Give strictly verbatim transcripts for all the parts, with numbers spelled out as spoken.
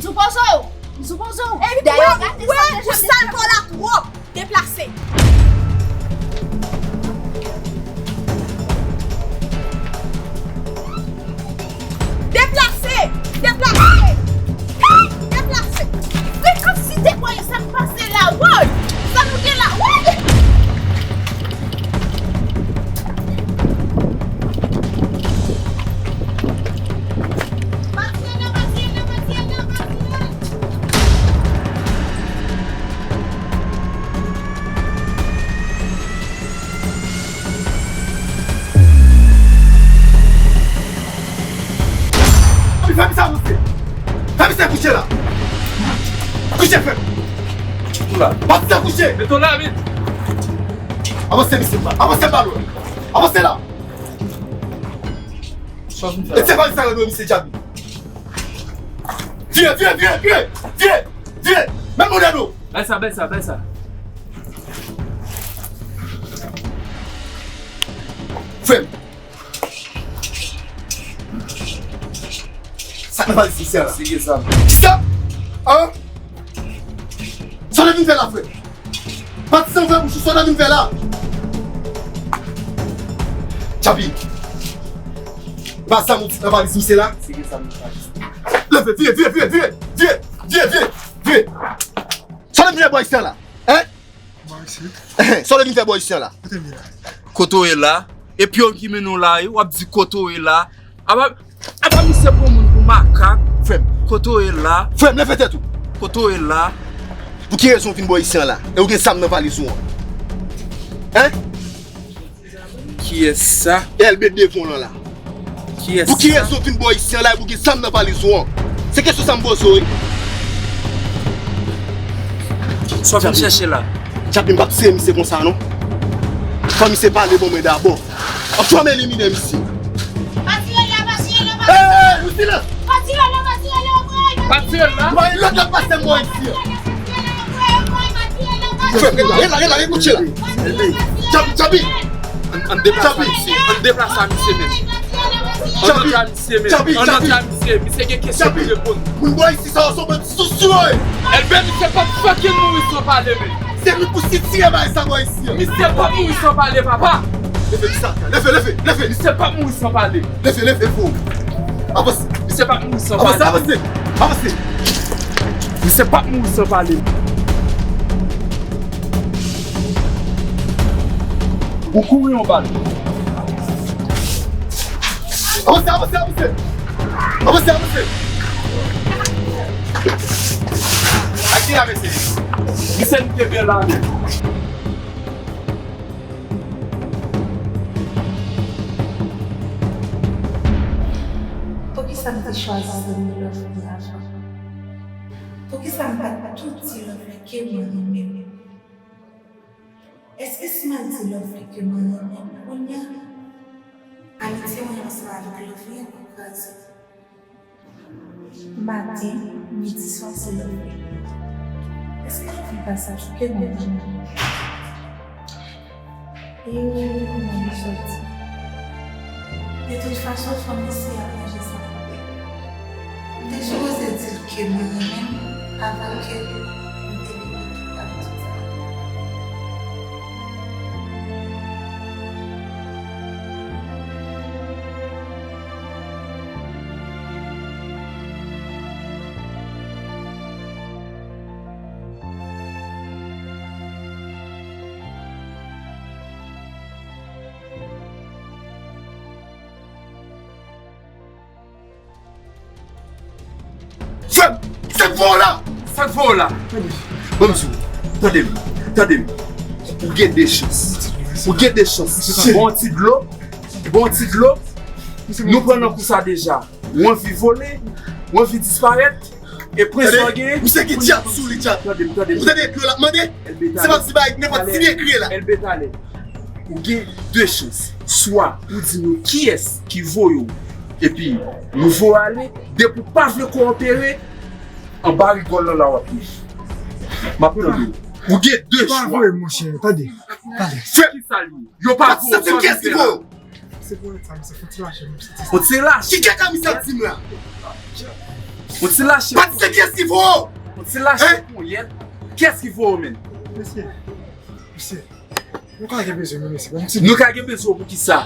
Sou poze w! Sou poze w! Epi pou wè, wè, ou sal kò la twòp! Deplase! Deplase! Deplase! Hey! Deplase! Men kòmsi te kwè sa k pase la, woy! Sa nou gen la, woy! Fè misye avanse! Fè misye kouche la! Kouche, frè m! Pati sa kouche! Mete w la vit! Avanse, misye, avanse, balon! Avanse la! Sa vin fè la? E se pa sa yo dwe misye Djabi. Vire, vire, vire, vire, vire, vire. Menm modèl ou. Bay sa, bay sa, bay sa. Frè m. Sa k nan valiz misye la? Se ki sa? Kisa? An? Sa w vin fè la, frè? Pati san ouvè bouch ou, sa w vin fè la? Djabi. Ba sa nou di nan valiz misye la. Se ki sa nou fè? Leve, vire, vire, vire, vire, vire, vire, vire, vire. Sa w vin fè bò isi a la? Hein? Bò isi. Sa w vin fè bò isi a la? Kote m ye la? Kote w ye la? Epi yon ki mennen w la, wi, w ap di kote w ye la. Apa, apa misye pran moun pou makak. Frè m. Kote w ye la? Frè m, leve tèt ou. Kote w ye la? Pou ki rezon w vin bò isi a la? E ou gen zam nan valiz ou an? Hein? Kiyès sa? Èlbe devan w lan la. Kiyès sa? Pou ki rezon w vin bò isi a la epi w gen zam nan valiz ou an? Se kesyon sa m poze w, wi. Sa w vin chèche la? Djabi, m p ap tiye misye konsa non. Fò misye pale ban mwen dabò. Fò m elimine misye. Pa tire l la, pa tire l la, pa tire l la. Hey, silans! Pa tire l la, pa tire l la, pa tire l la. Pa tire l la. Mwen lòt la pase mwen isi. Frè m, rete la, rete la, rete la, rete la. Djabi, Djabi. Ann, ann deplase a misye, ann deplase a misye menm. Ann antre a misye menm, ann antre a misye, misye gen kesyon pou reponn. Moun bò isi sa yo se yon bandi sosyo yo ye. Èlbe, misye p ap fucking mouri san pale menm. Se nou pou sitire bagay sa bò isi a. Misye p ap mouri san pale, papa. Leve misye atè, leve, leve, leve. Misye p ap mouri san pale. Leve, leve, leve. Avanse. Misye p ap mouri san pale. Avanse, avanse, avanse. Misye p ap mouri san pale. Ou kouri yon bal. Avanse, avanse, avanse. Avanse, avanse. Ak ki la, mesye? Misye nou te byen la menm. Poukisa m te chwazi zanmi Lovely avan? Poukisa m pa t tou di Lovely ke mwen renmen l? Èske si m al di Lovely ke mwen renmen l kounye a, amitye mwen ansanm avèk Lovely ap kraze? Maten, midi, swa, se Lovely. Èske Lovely pa sav ke mwen renmen l? E kòman nou sòti? De tout fason, fò m eseye aranje sa. M te sipoze di l ke mwen renmen l avan ke m te vin gen tout abitid sa. Frè m, sa k voye w la? Sa k voye w la? Ban m di w, tande m, tande m. Ou gen de chans. Ou gen de chans. Bon ti dlo. Bon ti dlo. Nou pran nan kou sa deja. Ou anvi vole, ou anvi disparèt, e prensip ou genyen. Misye gen dyab sou li, dyab. Tande m, tande m. Ou tande dlo l ap mande? Se pa ti bagay nenpòt ti nèg kriye la. Èlbe, talè. Ou gen de chans. Swa ou di nou kiyès ki voye w, epi nou voye w ale, depi w pa vle kowopere, anba rigòl lan la w ap ye. M ap tande w. Ou gen de chwa. Pa vre, monchè, tande. Tande. Frè, kisa l ye? Yo pa voye w, sa w vin fè la? Se pou sa, misye fò ti lache, misye ti. Fò ti lache. Ki kaka misye ap di m la? Yon ti lache. Patizan, kiyès ki voye w? Yon ti lache ponyèt. Kiyès ki voye w, menn? Mesye, mesye, nou ka gen bezwen nou, mesye. Ban m ti... Nou ka gen bezwen w pou ki sa?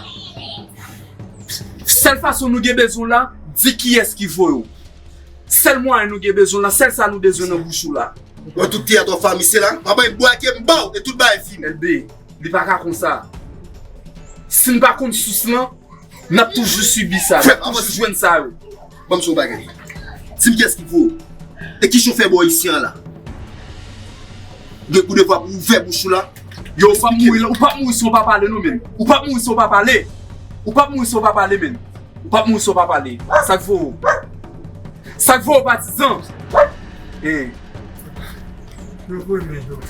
Sèl fason nou gen bezwen w la, di kiyès ki voye w. Sèl mwayen nou gen bezwen w la, sèl sa nou bezwen nan bouch ou la. Mwen tout teyat w ap fè a misye la, m ap bay bwake m ba w e tout bagay fini. Elbe, li pa ka konsa. Si n pa konn sous lan, n ap toujou sibi sa, n ap toujou jwenn sa yo. Ban m di w yon bagay. Di m kiyès ki voye w. E kijan w fè bò isi an la? Ou gen kou devwa pou w ouvè bouch ou la. Yo, ou p ap mouri la, ou p ap mouri si w pa pale non, menn. Ou p ap mouri si w pa pale. Ou p ap mouri si w pa pale, menn. Ou p ap mouri si w pa pale. Sa k voye w? Sa k voye w, patizan? Eh. Yo voye men yo.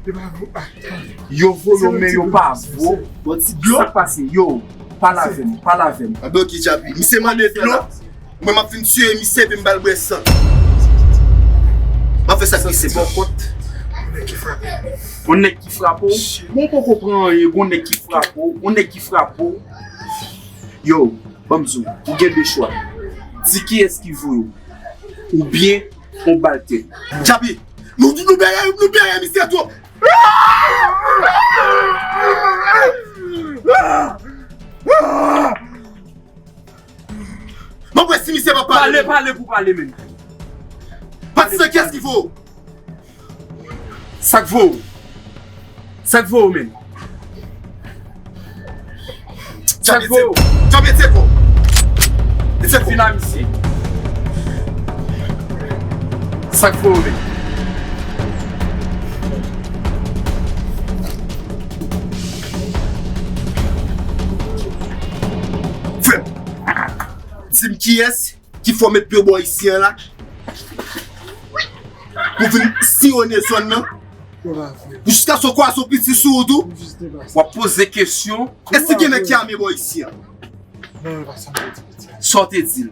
Yo pa vo. Ah, tande. Yo voye yo men yo pa vo. Bon, ti dlo. Sa k pase? Yo, pale avè m, pale avè m. Anben, ok, Djapi. Misye mande dlo. Mwen, m ap fin tiye misye epi m ba l bwè san. M ap fè sa k misye bon kont. Yon nèg ki frape w. Yon nèg ki frape w. Mwen poko pran anyen, yon nèg ki frape w. Yon nèg ki frape w. Yo, ban m di w, ou gen de chwa. Di kiyès ki voye w. Oubyen, yon bal tèt. Djapi, nou, nou bere, nou bere misye twòp. M ap wè si misye p ap pale. Pale, pale pou pale, menn. Patizan, kiyès ki voye w? Sa k voye w? Sa k voye w, menn? Sa k voye w? Djapi, tcheko. Tcheko. Fin a misye. Sa k voye w, menn? Frè m, di m kiyès ki fè w met pye w bò isi an la pou vin siyonnen zòn nan. Jiskaske w kwase yon piti sou wout ou, w ap poze kesyon. Èske gen nèg ki ame bò isi an? Sa w te di l?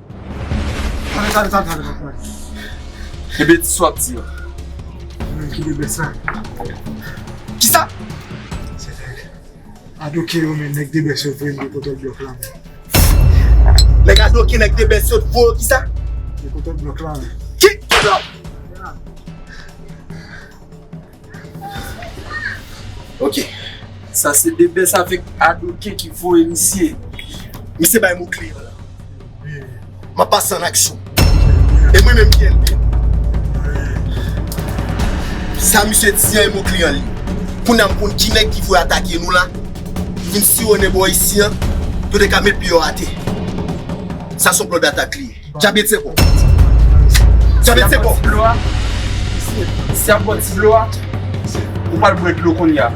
Ebyen, di sa w ap di an. Kisa? Adoken yo, men nèg Debès yo voye m de kontwòl blòk la, men. Nèg Adoken, nèg Debès yo voye w kisa? De kontwòl blòk la, men. Ki, ki blòk? Ok. Sa se Debès avèk Adoken ki voye misye. Misye bay mo kliyan la. M ap pase an aksyon. E mwen menm ki N P. Sa misye di an e mo kliyan li. Kounye a m konn ki nèg ki voye atake nou la. Vin siwonnen bò isi an. Yo te ka met pye yo atè. Sa se yon plan d'attaque li ye. Djabeteko. Djabeteko. Si y ap bò ti dlo a, ou pral bwè dlo kounye a.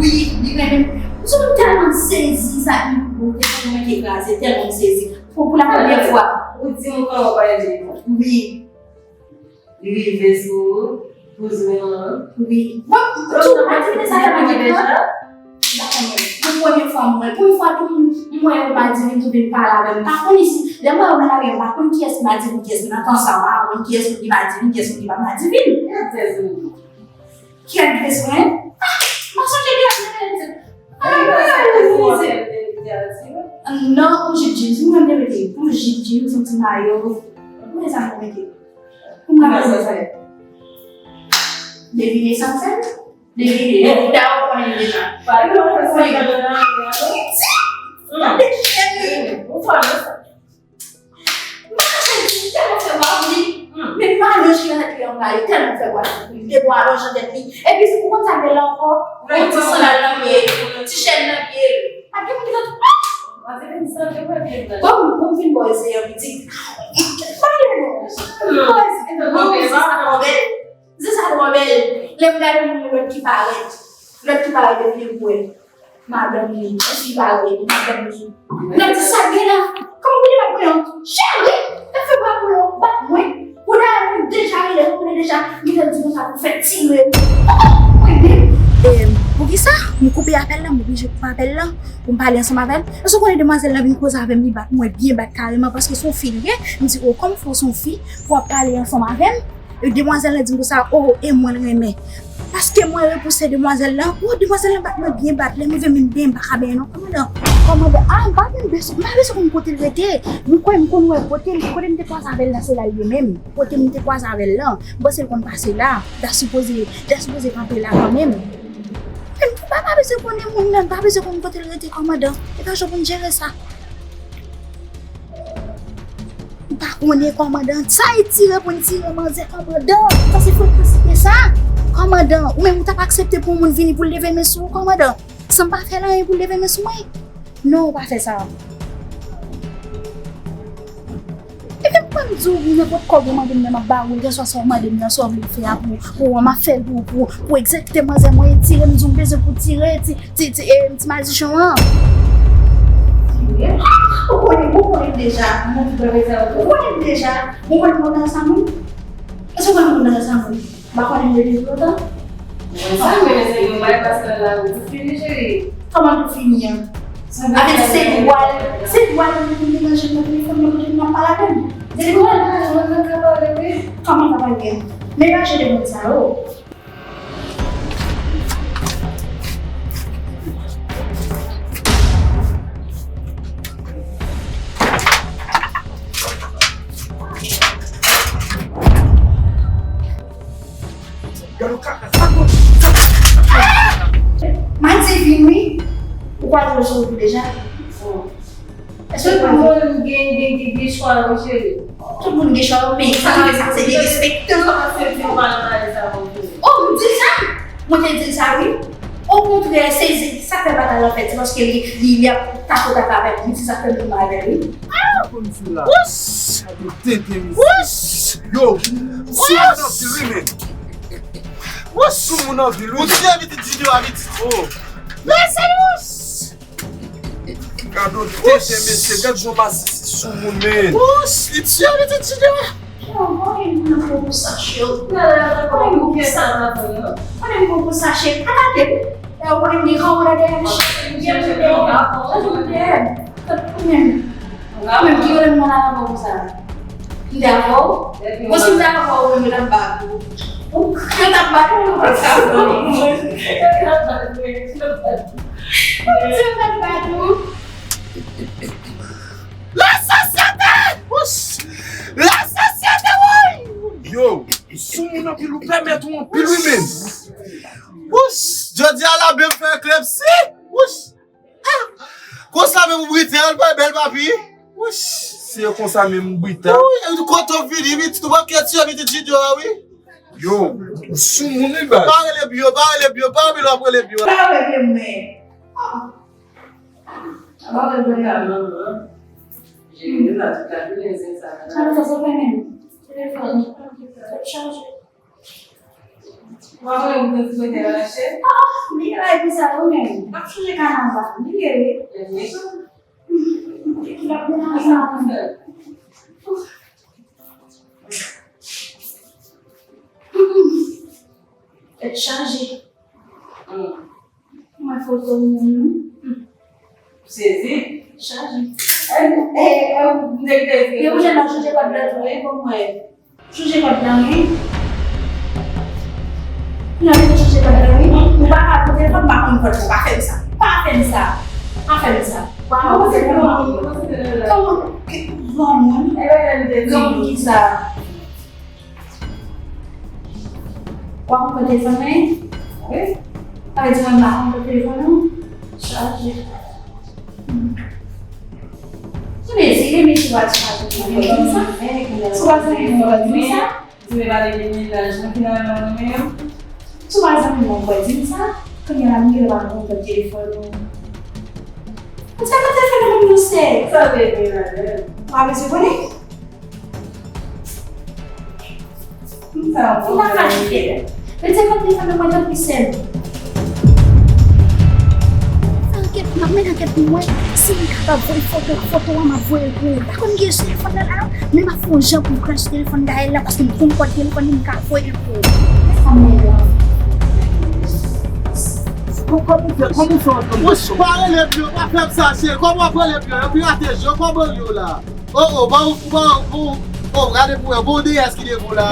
Wi, li renmen. Ou sou m tèlman sezi sa ki bote pou mwen ki kraze, tèlman m sezi. Pou, pou la premyè fwa. Ou di m kòman w pale de li? Wi. Li rive sou bouzen an. Wi. Bon, tou, aktivite sa tèlman gen tan. M pa konn mwen. Pou premye fwa m wè. Pou yon fwa tou, m wè yon madivin tou vin pale avè m. M pa konn isi. Lè m wè yo nan lari a, m pa konn kiyès ki madivin, kiyès ki nan tan sa, m pa konn kiyès moun ki madivin, kiyès moun ki pa madivin. Kiyès ki bezwen? Ah, m pa sonje kiyès ki te rele m. Ah, non, ou jip jim, si mwen te rele, ou jip jim, se yon ti mayo. Mwen sa mwen mete. Pou mwen sa fè. Devine sa m fè? Devine. Depi ta ou konnen deja. Pa gen yon fè sa nan nan nan. Ti! Tande chèri. Ou fò nan sa. M pa ka chèri, m tèlman fè bwa pou li. Men malè ki nan tèt li an, m tèlman fè bwa pou li. Li te bwa lonjan tèt li. Epi si pou konn sa l gen la ankò, yon ti sandal nan pye, ti chèn nan pye. Pa gen moun ki ta tou. Bon, bon, fin bò eseye an piti. Pale non. Bò eseye. Bon, se sa twò bèl. Se sa twò bèl. Lè m gade moun lòt ki parèt. Lòt ki parèt epi m kwè. Madanm li, fi parèy, madanm li. Nèg di sa gen la. Kòman pou li bat mwen an? Cheri, e fè bwa pou yo bat mwen. Pou dayè mwen deja rele, mwen konnen deja, li te di konsa pou fè tire. Mwen menm. E, poukisa? M koupe apèl la, m oblije koupe apèl la pou m pale ansanm avè l. Èske w konnen demwazèl la vin koze avè m, li bat mwen byen bat kareman, paske se yon fi li ye. M di, o, kòm fò se yon fi, pou w ap pale ansanm avè m. Demwazèl lan di m konsa, o, e mwen l renmen. Paske mwen repouse demwazèl lan, o, demwazèl lan bat mwen byen bat, lè m rive menm benyen m pa ka benyen non, kòmandan. Kòmandan, a, m pa menm bezwen, m pa bezwen konn kote l rete. M kwè m konn wè kote l, kote m te kwaze avè l la, se la l ye menm. Kote m te kwaze avè l lan, m panse l konn pase la. L ta sipoze, l ta sipoze kanpe la kanmenm. Men m pa, pa bezwen konnen moun nan, m pa bezwen konn kote l rete, kòmandan. E pa jan pou n jere sa. M pa konnen kòmandan. Sa e tire pou n tire manzè kòmandan. Sa se frekansite sa. Kòmandan, ou menm ou t ap aksepte pou yon moun vini pou l leve men sou ou kòmandan. San m pa fè l anyen pou l leve men sou mwen. Non, ou pa fè sa. Epi m pa di w nenpòt kòb ou mande m nan m ap ba ou l, kèlswa sa w mande m nan, sa w vle fè a pou, pou w an, m ap fè l pou, pou, pou egzekite manzè mwen, e tire m di w m bezwen pou tire, ti, Ti, ti, e, ti mazichon an. Ou konnen, ou konnen m deja. Mwen ki pral fè sa, ou konnen m deja. Ou konnen m konn nan sa moun? Èske ou konnen m konn nan sa moun? M pa konnen m depi lontan. Mwen sa, men se yon bay pase nan lari, tout fini, cheri. Kòman tout fini an? Avè se dwa l, se dwa l pou m te manje nan telefòn nan, pou m ap pale avè m. Se dwa l. Mwen nan ka pale, wi. Kòman ka pale? Men mache de moun sa yo. Gade w ka, sa bon, sa bon. Madivin, wi. Ou kwaze w sou wout ou deja? Bon. Èske tout moun gen, gen, gen, gen chwa yo, cheri? Tout moun gen chwa yo, men sa ki fè sa, se derespektan. Sa se di w pa nan pale sa, bon, cheri. Oh, m di l sa? Mwen te di l sa, wi. Okontrè, se, se sa k fè batay la fèt, se paske li, li, li ap tapotape avè m, se sa k fè m vin mal avè l, wi. Sa konn di la? Wouch! Gade tenten, mesye. Wouch! Yo! Wouch! Sou moun anpil, wi, men. Wouch! Sou moun anpil, wi. Ou tire pitit Junior a pitit. Oh! Mesye, wouch! Gade yon tenten, mesye, gad jan w masisi sou moun, men. Wouch, li tire pitit Junior. Yo, konnen m nan gwo pou sache. Konnen m gwo pou sache. Atake. Yo, konnen m gen kòwona dèyè m. Konnen m. Ou menm ki rele m nan lavabo konsa? M te avè w? Bon, si m te avè w, ou menm yo t ap bat ou. Ou, yo t ap bat ou, ou pa t ap bat ou. Ou di yo t ap bat ou. Lasosyete! Wouch! Lasosyete, woy! Yo, sou moun anpil, ou pèmèt ou anpil, wi, menm. Wouch! Jodi a, la byen fè klèpsi! Wouch! Konsa menm ou brital, pa bèl papi. Wouch. Se konsa menm ou brital. Wi, kote w vini, pitit ou manke tiye pitit Junior a, wi. Yo, ou sou moun wi, baz. Pa rele Biyo, pa rele Biyo, pa anpil w ap rele Biyo. Pa rele mwen. Ah. Aba rele mwen a non, non. Jere la tout la jounen, se sa. Sa sa fè menm. Telefòn. Fè chaje. Ou pa konnen m te sou kote a mache? Ah, li gen bagay pou sa, ou menm. M ap chanje kanaval. Li ye, wi. Li ye. Ki l ap devan sa, mwen. Tèt chaje. Hmm. Mwen foto moun nan. Sezi. Chaje. E, e, e, nèg te di. Depi jodi a chanje kòd la tou, e, pou mwen. Chanje kòd la, wi. Nan, chanje kòd la, wi. Ou pa ka pou telefòn, pa konn kòd la, pa fè m sa. Pa fè m sa. Pa fè m sa. Pa fè m sa. Kòman? Granmoun. Granmoun ki sa? Ou pa konn pran telefòn mwen? Wi. Sa vle di mwen pa konn pran telefòn ou? Chaje. Tande, si renmen sou WhatsApp ou pa di m sa. Sou WhatsApp ou pa di m sa. Di m pale de mennaj mwen finalman mwen menm. Sou WhatsApp ou pa di m sa. Kounye a la m gen lè pa konn pran telefòn ou. Ou sa konn telefòn ou pou nou se? Sa vle di mennaj mwen. Ou pa bezwen konnen? Ou pa ka di fè. Mete kòb telefòn nan mwen tanpri sè m. Fè ankèt, m ap mennen ankèt pou m wè si m kapab voye foto, foto a m ap voye l pou ou. Pa konn gen sou telefòn nan la, men m ap fè yon jan pou m pran sou telefòn Gaël la, paske m konn kòd telefòn li, m ka voye l pou ou. Sa m gen la. Bon, kòman w fè, kòman w fè antre m? Wouch, pa rele Biyo, pa fè m sa, cheri. Kòman w ap rele Biyo? Yo pirate jwe, kòman yo la? Oh, oh, bon, bon, bon, bon, gade pou wè, bon, D S ki devan w la.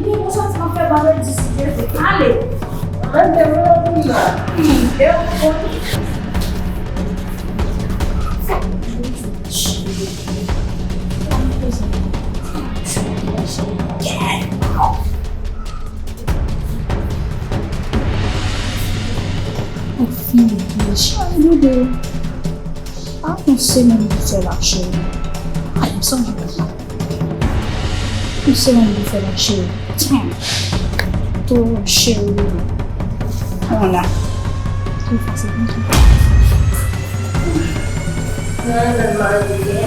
Gen yon santiman fè pa mwen di si Dye vle. Ale. Mwen te vle pou la. Hmm, e w konn. Ou fini byen chanje de. A, yon semèn pou fè la, cheri. A, yon semèn pou fè la. Yon semèn pou fè la, cheri. Tiens. Oh, cheri. Vwala. Tou fasil konsa. Mwen menm, mari m,